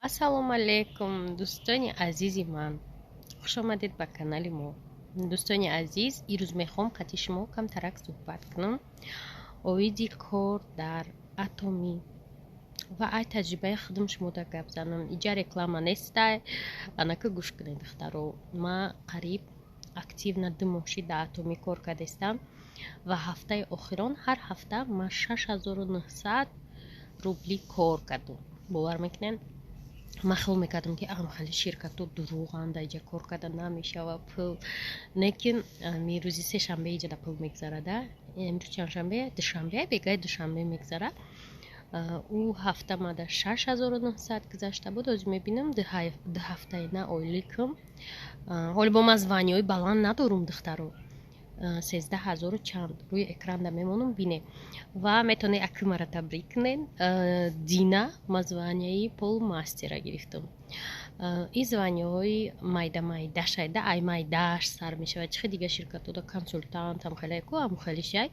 Ассалому алайкум, дӯстони азизи ман, хушомадед ба канали мо. Дӯстони азиз, ирӯз мехоҳам қати шумо камтарак суҳбат кунам оиди кор дар Атомӣ ва ай таҷрибаи худам шумода гап занам. Иҷа реклама нестай, анака гӯш кунед, духтаро. Ма қариб активно 2 моҳ шид дар Атомӣ кор кардастам ва ҳафтаи охирон ҳар ҳафта ма 6900 рубли кор кардам. Бовар мекунед, ман хиёл мекардам, ки хеле ширкатҳо дурӯғанд, иҷа кор карда намешава пул. Лекин рӯзи сешанбе иҷада пул мегзарада. Имрӯз чандшанбе? Душанбе, бегаи душанбе мегзарад. Ӯ ҳафта мада 6900 гузашта буд. Ҳозир мебинам, 2 ҳафтаи на ойликам. Ҳоли бо ман звание ҳои баланд надорум, духтаро, 13 ҳазору чанд. Рӯи экранда мемонам, бине ва метавонед аки мара табрик кунед. Дина ма звание и полумастер а гирифтам. Ин звание ҳои майда майдашайда, ай майдаш сар мешавад. Чихе дига ширкатҳода консултант ам хеле ку ам хеле шай.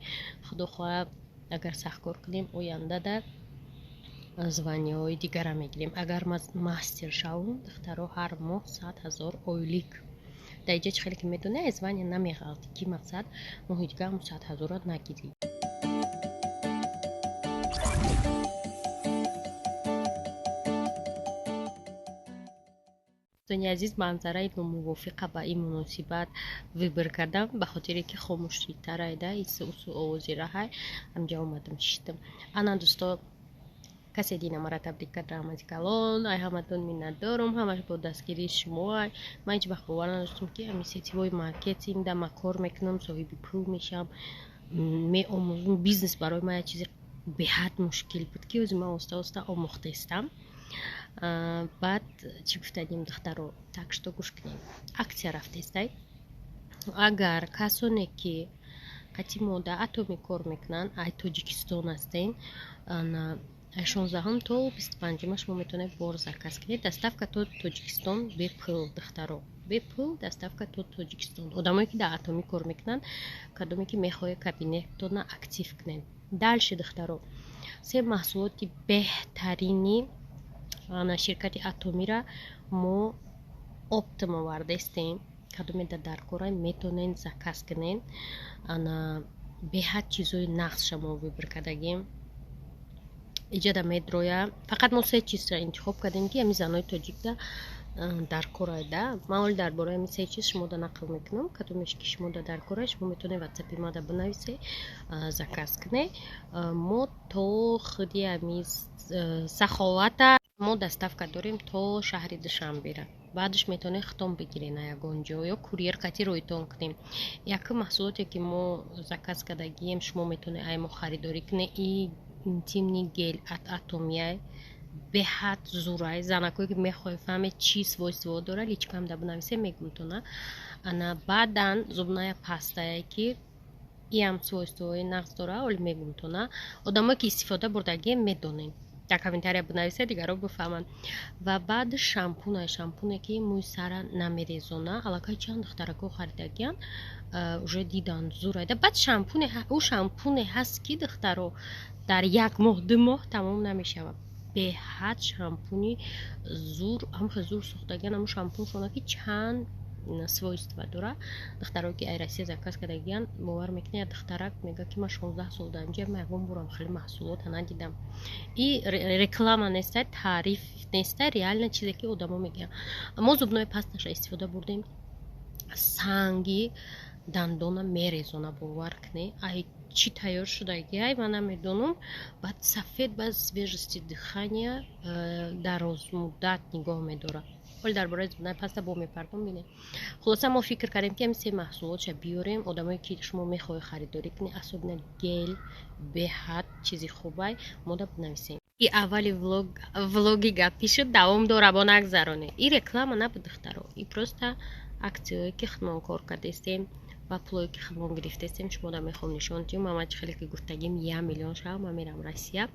Худо хоҳад, агар сахт кор кунем, ояндада звание ҳои дигара мегирем. Агар ма мастер шавам, духтаро, ҳар моҳ 100 000 ойлик. Дар иҷа чӣ хеле ки медонӣ, аз звание намеғалти, ки мақсад моҳи дига ҳамун 100 000-ро нагирӣ. Дӯстони азиз, манзараи номувофиқа ба ин муносибат выбор кардам, ба хотире ки хомӯшитарайда, усу овози раҳай ҳамҷа омадам, шиштам. Ана, дӯсто, касе дина мара табрик кард, раҳмати калон, ай ҳаматон миннатдорум. Ҳамаш бо дастгирии шумо. Ай ман ҳеҷ вақт бовар надоштам, ки ами сетевой маркетинг да ма кор мекунам, соҳиби пул мешавам, меомӯзам. Бизнес барои ман як чизи беҳад мушкил буд, ки ҳозир ман оста оста омӯхтаистам. Баъд чӣ гуфтанем, духтаро? Так что гӯш кунем, акция рафтаистай. Агар касоне ки қати мо дар Атоми кор мекунанд, ай Тоҷикистон ҳастен, 16-ум то 25-ума шумо метавонед бор заказ кунед. Доставка то Тоҷикистон бепул, духтаро, бепул доставка то Тоҷикистон. Одамое ки дар Атомӣ кор мекунанд, кадоме ки мехоҳед кабинетона актив кунед. Дальше, духтаро, се маҳсулоти беҳтарини ширкати Атомира мо оптом овардаистем. Кадоме дар даркора, метавонед заказ кунед. Ана, беҳад чизҳои нағзша мо выбор кардагем. Иҷада медроя, фақат мо се чизра интихоб кардем, ки ҳами занои тоҷикда дар корайда. Ман оли дар бораи ҳами се чиз шумода нақл мекунам. Кадомеш ки шумода дар кора, шумо метавонед ватсапи мада бинависе, заказ кунед. Мо то худи ҳами Саховата мо доставка дорем, то шаҳри Душанбера. Баъдаш метавонед худтон бигиред на ягон ҷо ё курьер қати роитон кунем. Якум маҳсулоте ки мо заказ кардагием, шумо метавонед ай мо харидорӣ кунед, и интимный гель от Атомияй. Беҳад зурай. Занакое ки мехоҳед фаҳмед, чӣ свойство дора, личка м да бинависе, мегумтона. Ана, баъдан зубная паста е, ки иам свойство ҳои нағз дора, оли мегумтона. Одамое ки истифода бурдагием, медонем, дар комментария бинависе, дигарро бифаҳманд. Ва баъд шампуна, шампуне ки мӯи сара намерезона. Аллакай чанд духтарако харидагиян, уже дидан, зурайда. Баъд шампуне, ӯ шампуне ҳаст, ки, духтаро, дар як моҳ, 2 моҳ тамом намешавад. Беҳад шампуни зур, ҳамхел зур сохтагиян ҳамун шампуншона, ки чанд свойства дора. Духтаро ки ай Россия заказ кардагиян, бовар мекунед, як духтарак мега, ки ман 16 сол дар инҷа, ман ягон борам хеле маҳсулота надидам. И реклама нестай, таъриф нестай, реально чизе ки одамо мегӯянд. Мо зубной паста ша истифода бурдем, санги дандона мерезона, бовар кунед. Ай чӣ тайёр шудагиай, ман намедонам. Баъд сафед, баъд свежести дыхания дарозмуддат нигоҳ медорад. Ҳоли дар бораи зубная паста бо мепардом, бинед. Хулоса, мо фикр кардем, ки ҳами се маҳсулотша биёрем. Одамое ки шумо мехоҳед харидорӣ кунед, особенно гель, беҳад чизи хубай, мода бинависем. И аввали влоги гапӣ шуд, давом дора, бо нагзаронед. И реклама набуд, духтаро, и просто акция ҳое ки худмон кор кардаистем ва пулое ки худмон гирифтаистем, шумода мехоҳам нишон диҳам. Мама, чӣ хеле ки гуфтагим, 1 миллион шава, ман мерам Россия.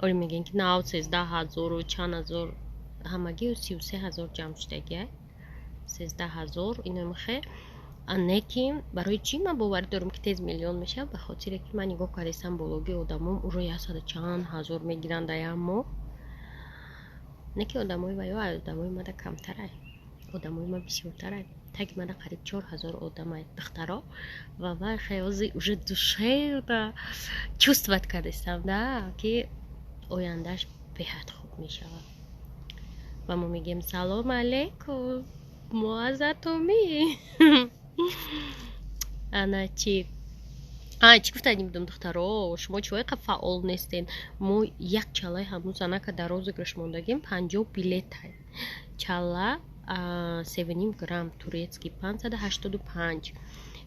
Оли мегӯем, ки нав 13 ҳазору чанд ҳазор, ҳамагӣ 33 000 ҷамъ шудагия, 13 000 иномихе. Не ки барои чӣ ман боварӣ дорам, ки тез миллион мешавад? Ба хотире ки ман нигоҳ кардастам, бологи одамом уже яксаду чанд ҳазор мегиранд дар як моҳ. Не ки одамои ваё одамои мада камтарай, одамои ма бисёртарай. Таги мада қариб 4000 одамай, духтаро. Ва ман хеози уже душевно чувствовать кардастам, да, ки ояндааш беҳад хуб мешавад. Ва мо мегӯем: салом алейкум, мо аз Атомӣ. Ана чи чӣ гуфтанӣ будам, духтаро? Шумо чиҳое қа фаъол нестен? Мо як чалаи ҳамун занака дар розыгрыш мондагем, 50 билетай. Чала 3,5 грамм турецкий, 585,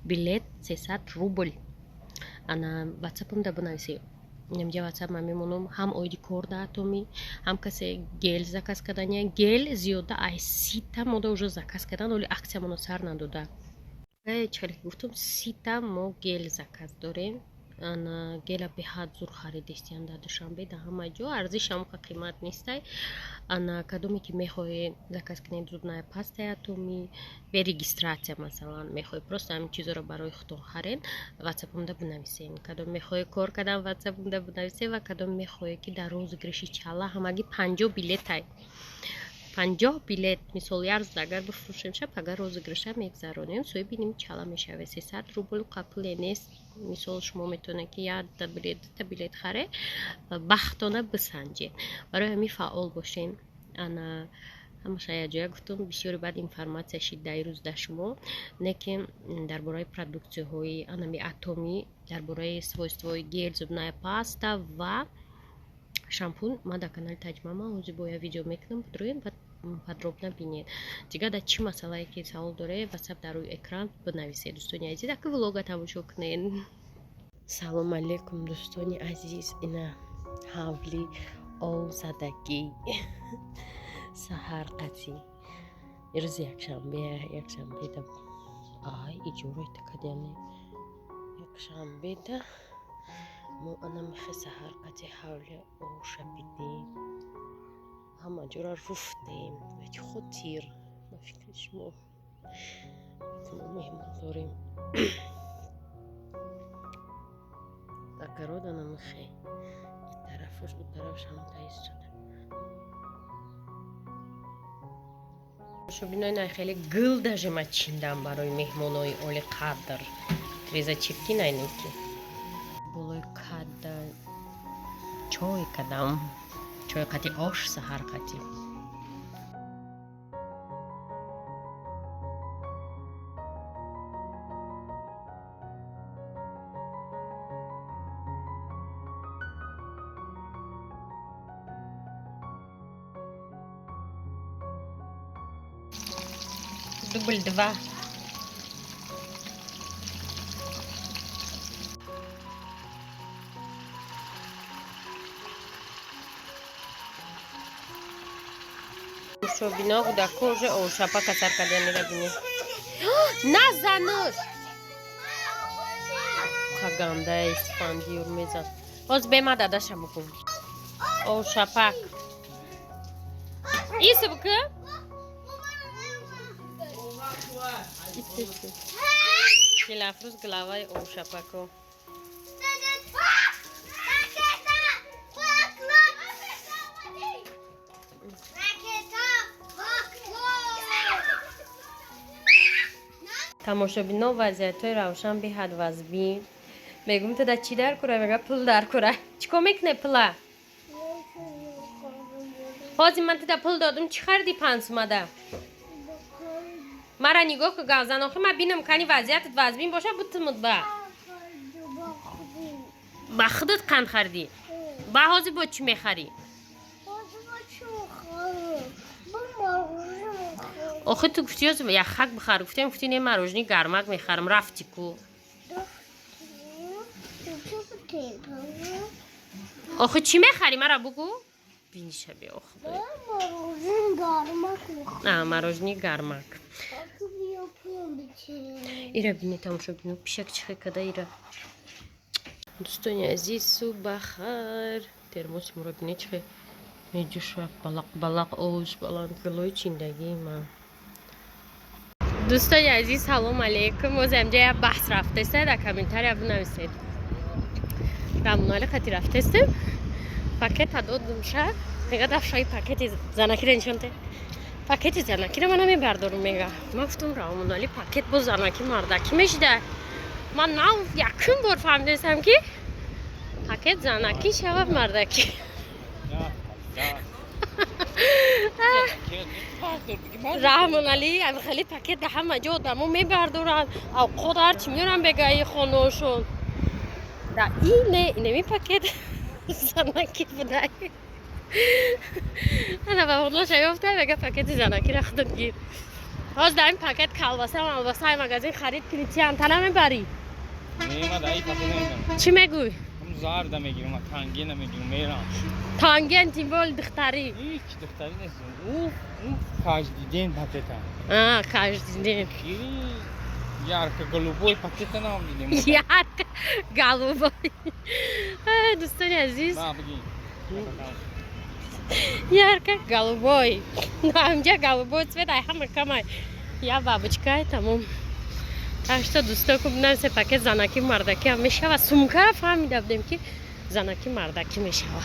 билет 300 рубл. Ана ватсапамда бинависед, инамҷа ватсап ман мемонам. Ҳам оиди кор да Атомӣ, ҳам касе гель заказ кардания. Гель зиёда ай 30-та мода уже заказ кардан, оли аксиямоно сар надода. Чӣ гуфтам, 30-та мо гель заказ дорем. Ана гела беҳад зур харидистиян дар Душанбе, дар ҳама ҷо арзиш ҳамоқа қимат нестай. Ана кадоме ки мехоҳед заказ кунед, зубная пастаи Атомӣ бе регистрация, масалан, мехоҳед просто ҳамин чизоро барои худтон харед, ватсапамда бинависед. Кадом мехоҳед кор кардан, ватсапамда бинависед. Ва кадом мехоҳед ки дар розыгрыши чала, ҳамагӣ 50 билетай, 50 билет. Мисол, як рӯз агар бифурӯшем, шаб агар розыгрыша мегзаронем, соҳиби ними чала мешавед. 300 рубл пуле нест. Мисол, шумо метавонед ки якта билет, дута билет харе, бахтона бисанҷед. Барои ҳамин фаъол бошем. Ана ҳамаша якҷоя гуфтум, бисёри баъд информация шид дар рӯз дар шумо. Не ки дар бораи продуксияҳои анами Атомӣ, дар бораи свойствои гель, зубная паста ва шампун ман дар канали Таҷмама ҳозир бо як видео мекунам, бидроем ва подробно бинед. Дигар дар чӣ масъалае ки савол доред, ватсап дар рӯи экран, бинависед. Дӯстони азиз, ака влога тамошо кунед. Салом алейкум, дӯстони азиз. Ина ҳавли ов задагӣ, саҳар қатӣ, рӯзи якшанбе. Якшанбеда ай иҷорои такадяне. Якшанбеда мо ана михе саҳар қати ҳавли оша бидем, ҳама ҷора руфтем. Ба чӣ хотир, ба фикри шумо? Мо меҳмон дорем. Огород ана михе, и тарафаш, у тарафаш ҳамта истода. Шобинои най, хеле гул даже ма чиндам барои меҳмонои олиқадр. Треза чирки найнеки болои када чой кадам, чой қати ош, саҳар қати. Дубль два. Шобино кӯдако уже ошапа касар карда мера, бини. Назануш, қаганда Исфандиёр мезад. Ҳоз бема дадаша букун. Ошапак иса буку. Дилафрӯз главаи ошапако. Тамошобино, вазъиятҳои Равшан беҳад вазбин. Мегум, ту да чӣ дар кура? Мега, пул дар кура. Чӣ кор мекуне пула? Ҳозир ман туда пул додум, чӣ хариди 5 сумада? Мара нигоҳ ку, гавзан охи, ман бинам кани вазъиятат вазбин боша, бутумуд ба худат қанд харидӣ. Ба ҳозир бо чӣ мехарӣ? Охи, ту гуфти яхак бихар, гуфтем, гуфти не, мороженое гармак мехарам, рафти ку. Охи, чӣ мехарӣ, мара бугӯ, биниша бе. Ох, мороженое гармак. Ира бине, тамошо бино, пишак чихе када ира. Дӯстони азиз, субҳ бахайр. Термоси моро бине, чихе меҷӯша, балақ балақ ош баланд гилои чиндагии ман. Дӯстони азиз, салом алейкум. Оз амҷа як баҳс рафтеста, дар комментария бинависед. Рамонали қати рафтестем, пакета додумша. Мега, дафшаи пакети занакиро нишон те. Пакети занакиро ман намебардорам, мега. Ман гуфтам, Раҳмонали, пакет бо занаки мардакӣ мешида. Ман нав якум бор фаҳмидастам, ки пакет занакӣ шавад, мардакӣ. Раҳмоналӣ, хеле пакет да ҳама ҷо одамо мебардоранд, авқот ҳарчи меёранд, бегаи хонаошон. Да ине инеми пакет занакӣ будай. Ана ба хонаша ёфта, мега, пакети занакиро худат гир. Ҳоз дар ин пакет колбаса, малбасаи магазин харид кунӣ, тиянта намебарӣ? Чӣ мегӯй? Зарда мегирам, танге намегирам, мерам. Танген тем более духтарӣ. Ҳеч духтарӣ нест. У каждый день пакета. А, каждый день. Ярко голубой пакета нам дидем. Ярко голубой. Дӯстони азиз. Ярко голубой. Ҳамҷа голубой цвет ай ҳама камай. Я бабочка, тамом. Так что, дӯсто, куб пакет занаки мардакӣ ҳам мешава. Сумкара фаҳмида будем, ки занаки мардакӣ мешава.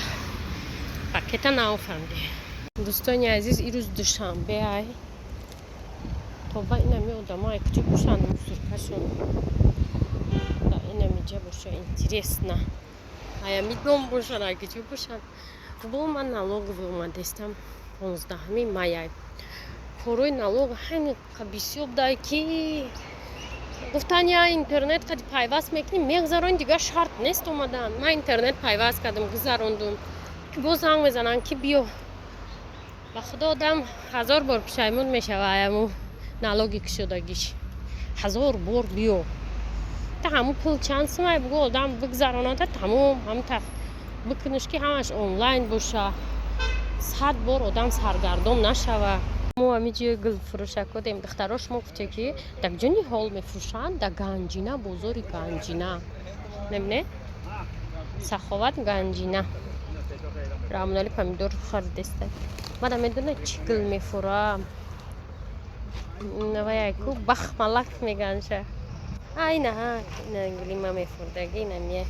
Пакета наофаҳмидем. Дӯстони азиз, ирӯз душанбе ай. Тоба, инами одамо ай куҷо бошанд, мусоркашон? Да инамиҷа боша, интересно. Аями дом бошанд, ай куҷо бошанд? Бо ман налоговый омадестам, 15-ми май. Корои налог ҳамин бисёр дай, ки гуфтан, я интернет қади пайваст мекунӣ, мегузаронӣ, дигар шарт нест омадан. Ман интернет пайваст кардам, гузарондум, ки боз занг мезананд, ки биё. Ба худо, одам ҳазор бор пушаймон мешава. Аяму налоги кушодагиш ҳазор бор биё, та ҳамун пул чанд сумай, бугӯ, одам бигзаронада, тамом, ҳамн бикуниш, ки ҳамаш онлайн боша, 100 бор одам саргардон нашава. Мо ҳами ҷои гулфурӯшако дем. Духтаро, шумо гуфте, ки дар ҷо ниҳол мефурӯшанд? Дар Ганҷина, бозори Ганҷина, мебине, Саховат, Ганҷина. Раҳмонали помидор харидеста. Мада медона, чӣ гул мефура. Наваяку бахмалак меганша. Ина ина гулима мефурдаги, инамия.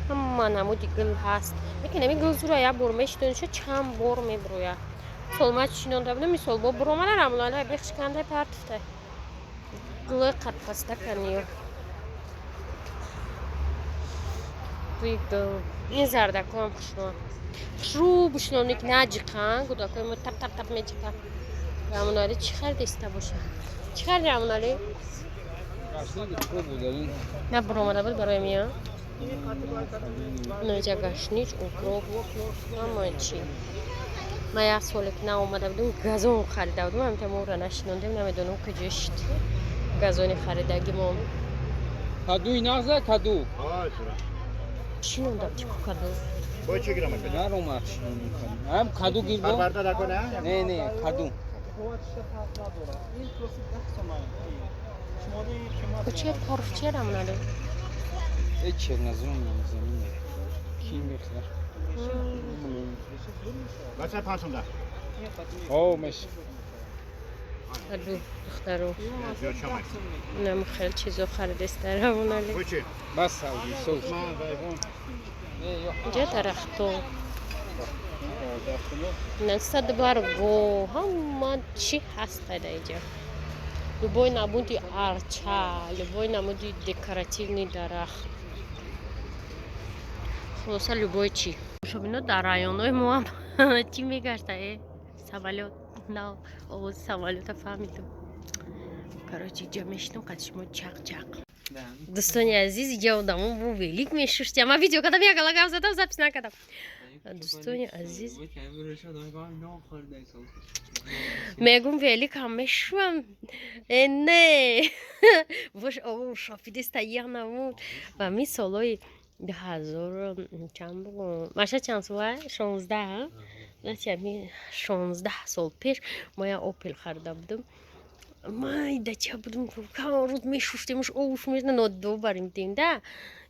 Ҳама намуди гул ҳаст, лекин ами гул зура, як бор мешидониша, чанд бор мебуроя. Сол ма шинонда будам, мисол бо буромада, Рамлана бехшиканда партифта. Гулои қадпаста каниё. Бӯи гул. Ин зардакоам хушрӯ, хушрӯ бушинони, ки наҷиқан. Гудакои мо тап тап тап меҷиқан. Рамонали чӣ харида боша? Чӣ хариди, Рамонали? На буромада буд барои мия. Ноҷа гашнич, укроп, ҳама чӣ. Ман як соле ки наомада будам, газон харида будам, ҳамта моро нашинондем, намедонам, куҷо шид газони харидагимо. Кадуи нағза, каду. Шинонда будӣ ку каду? Наромад. Ҳам каду гирбо. Не, не, каду. Куче торф чера мнале? Э, чернозем замин. Ки мехар? Бача пансонда. О, меш. Каду, духтаро. Нам хел чизо харидеста Рамонали. Бас савди, соус. Инҷа дарахто. Садбарго, ҳама чӣ ҳаст дар инҷа. Любой намуди арча, любой намуди декоративный дарахт. Хулоса, любой чӣ. Шобино, дар районҳои мо ҳам чӣ мегашта? Э, самолёт. На, овози самолёта фаҳмидам. Короче, иҷа мешинам қад шумо чақ-чақ. Дӯстони азиз, иҷа одамо бо велик мешуштя. Ман видео кардам, як гала гап задам, запись накардам. Дӯстони азиз, мегум, велик ҳам мешувам. Э, не, бош шофидиста янамуд. Ва ми солҳои 2000 чанд бугум, маша чанд сола, 16, ми 16 сол пеш мо як Опел харида будам. Майдача будум, рӯз мешуштемуш, овуш нодо барим дем да.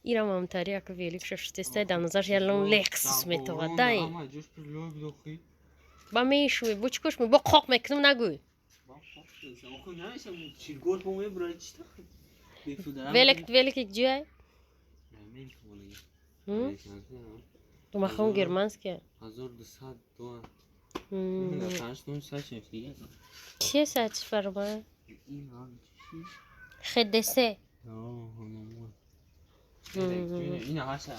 Ирам ҳамтари як велик шуштеста, дар назарш ялон Лексус метовад да. Ба мешӯй, бо чӣ кош, бо қоқ мекунам, нагӯй. Велик, велики ҷӯяй. Махом германский. 1200 доллар. Чие сач фарма? ХДС. Ина ҳаша.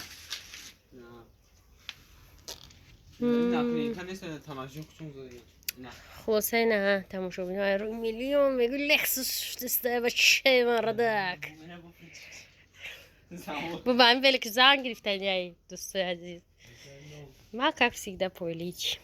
Ина канеса тамашо кучун. Хулоса, ина, тамошобино, миллион мегӯ, Лексус шудиста, бачаи марадак. Ба ҳамин велик занг гирифтан, яй, дӯстои азиз. Ма, как всегда, пойлич.